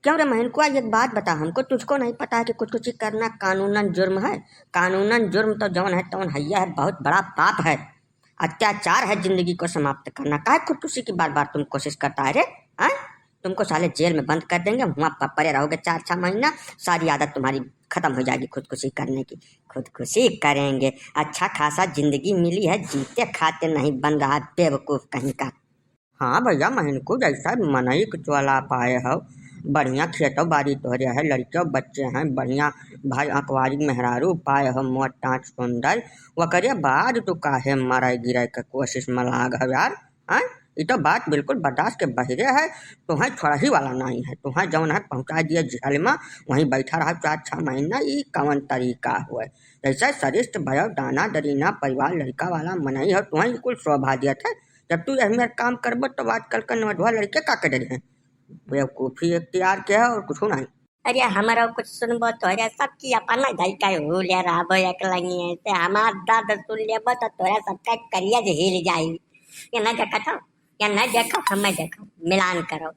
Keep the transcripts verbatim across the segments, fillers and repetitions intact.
क्यों रे महिनकुआ, एक बात बता हमको, तुझको नहीं पता है कि खुदकुशी करना कानूनन जुर्म है? कानूनन जुर्म तो जौन है तौन हैया है, बहुत बड़ा पाप है, अत्याचार है, जिंदगी को समाप्त करना। काहे खुदकुशी की बार बार तुम कोशिश करता है रे? हैं? तुमको साले जेल में बंद कर देंगे, वहाँ प-, पड़े रहोगे चार छह महीना, सारी आदत तुम्हारी खत्म हो जाएगी खुदकुशी करने की। खुदकुशी करेंगे? अच्छा खासा जिंदगी मिली है, जीते खाते नहीं बन रहा, बेवकूफ कहीं का। हाँ भैया महिनकू, जैसा मनई के चोला पाए हो, बढ़िया खेतो बाड़ी तोहरे है, लड़कियों बच्चे हैं, बढ़िया भाई अकवारी मेहरारू पाए हो, मोट टाँट सुंदर, ओकरे बाद तू काहे मरे गिरे के कोशिश में लाग हो यार? हैं? ई तो बात बिल्कुल बर्दाश्त के बहिरे है। तुहें छोड़ही वाला नहीं है, तुहें जौन है पहुँचा दिए जेल में, वहीं बैठा रहा चार छह महीना। ई कवन तरीका हुए? जैसे सरिष्ठ भयो, दाना दरीना परिवार लड़का वाला मनई हो, तुहें ई कुल शोभा दियत है। जब तू यही मेर काम करबो तो आजकल के नौजवान लड़के का कर रहे हैं? बेवकूफ़ी इख्तियार के है और कुछ नहीं। अरे हमरो कुछ सुनबो तोरे सबकी अपना जाई का हो ले रहबो एक लंगिए से। हमार दर्द सुन लेबो तो तोरे सबका करिया जे हिल जाई। ये ना देखत हो, ये ना देखो, हमें देखो, मिलान करो।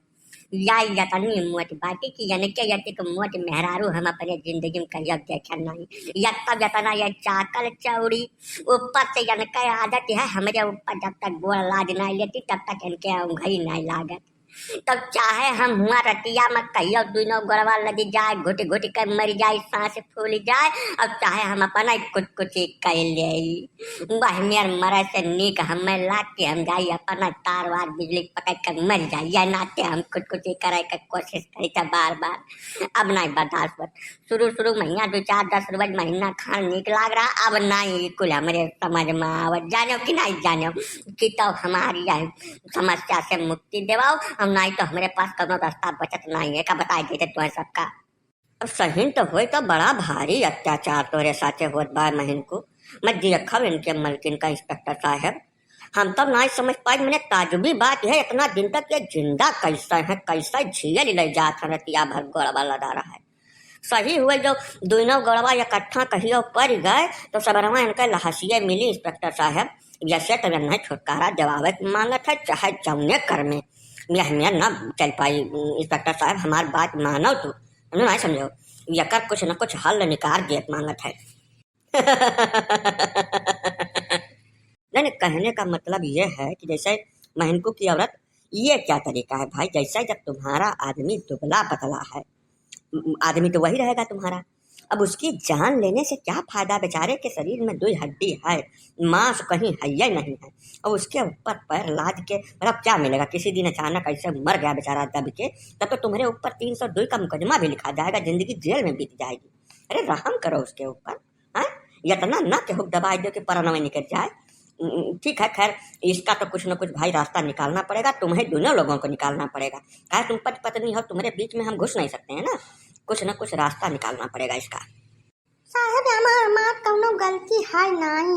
या यतनी मोट बाकी कि यनके यतिक मोट मेहरारू हम अपने जिंदगी में कहियो देखे नहीं। यत्ता यतना ये चाकल चौड़ी, ऊपर से यनके आदत है, हमरे ऊपर जब तक गोड़ लाज नहीं लेती तब तक इनके उंगली नहीं लागत। तब चाहे हम हुआ रतिया में कहियो दुनो गोड़वा लगी जाए, घुट घुट के मर जाए, सांस फूल जाए, और चाहे हम अपना कुछ कुछ कर ले। वह मेर मरे से नीक हमें लाग के हम जाई अपना तार वार बिजली पकड़ के मर जाई। यह नाते हम खुदकुशी करे के कोशिश करी थे बार बार, अब नहीं बर्दाश्त होत। शुरू शुरू महीना दो चार दस रुपये महीना खान नीक लाग रहा, अब नहीं कुल हमरे समझ में आवत। जानो कि नहीं जानो कि तो हमारी यह समस्या से मुक्ति देवाओ, हम नहीं तो हमरे पास कोनो रास्ता बचत नहीं है, का बताई देते तुम्हें सबका। अब सही तो होए तो बड़ा भारी अत्याचार तोहरे साथे होत बा महिनकू। मैं देखब इनके मलकिन का इंस्पेक्टर साहब। हम तब ना समझ पाई, मैंने ताजुबी बात है, इतना दिन तक ये जिंदा कैसे है, कैसे झील ले जात है, रतिया भर गोड़वा लदा रहा है। सही हुए जो दोनों गोड़वा इकट्ठा कहियो पड़ गए तो सबरवा इनके लहसिए मिली इंस्पेक्टर साहब। जैसे तब इन्हें छुटकारा दिवावे के मांगत है, चाहे जौने कर में। यह में न चल पाई इंस्पेक्टर साहब, हमार बात मानो तू। नहीं समझो, यकर कुछ न कुछ हल निकाल दिए मांगत है। नहीं, नहीं, कहने का मतलब ये है कि जैसे महिनकू की औरत, ये क्या तरीका है भाई? जैसे जब तुम्हारा आदमी दुबला पतला है, म-, आदमी तो वही रहेगा तुम्हारा। अब उसकी जान लेने से क्या फायदा? बेचारे के शरीर में दो हड्डी है, मांस कहीं है या नहीं है। अब उसके ऊपर पैर लाद के, मतलब, क्या मिलेगा? किसी दिन अचानक ऐसे मर गया बेचारा दब के, तब तो तुम्हारे ऊपर तीन सौ दो का मुकदमा भी लिखा जाएगा, जिंदगी जेल में बीत जाएगी। अरे, रहम करो उसके ऊपर। हाँ, इतना ना केहू दबाई दे कि परनवे निकल जाए। उम, ठीक है, खैर, इसका तो कुछ न कुछ भाई रास्ता निकालना पड़ेगा, तुम्हें दोनों लोगों को निकालना पड़ेगा। काहे, तुम पति पत्नी हो, तुम्हारे बीच में हम घुस नहीं सकते हैं ना, कुछ न कुछ रास्ता निकालना पड़ेगा इसका। साहब, हमार, हमार कौनो गलती है नाई,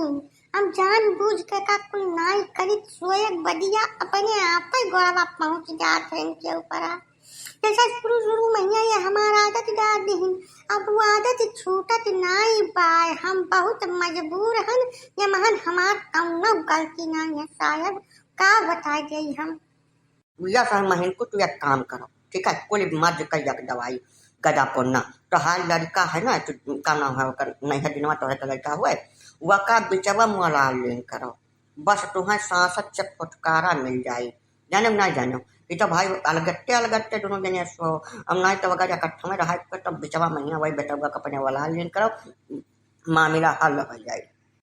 हम जानबूझ के का कुल नाई करित, सोए बदिया अपने आप ही गोड़वा पहुंच जात है इनके ऊपर। जैसे शुरू शुरू में ये हमार आदत डाल दिहिन, अब वो आदत छूटत नाई बाय। हम बहुत मजबूर हन, ये महन हमार कौनो गलती नाई है साहब, का बताई जाई हम। या साहब महिनकू, तू एक काम करो, ठीक है, कुल मर्ज कर एक दवाई गदा पोन्ना। तो हाल लड़का है ना, तू का नाम है ओकर, नहीं है दिनवा तोहरे तो लड़का हुए, वका बिचवा मोला लेन करो, बस तुम्हें सांसत से छुटकारा मिल जाई। जाने ना जानो, ये तो भाई अलगत्ते अलगत्ते दोनों जने सो, हम नहीं तो अगर इकट्ठा में रहा तो बिचवा महीना वही बेटवा का अपने वाला लेन करो, मामला हल हो जाए।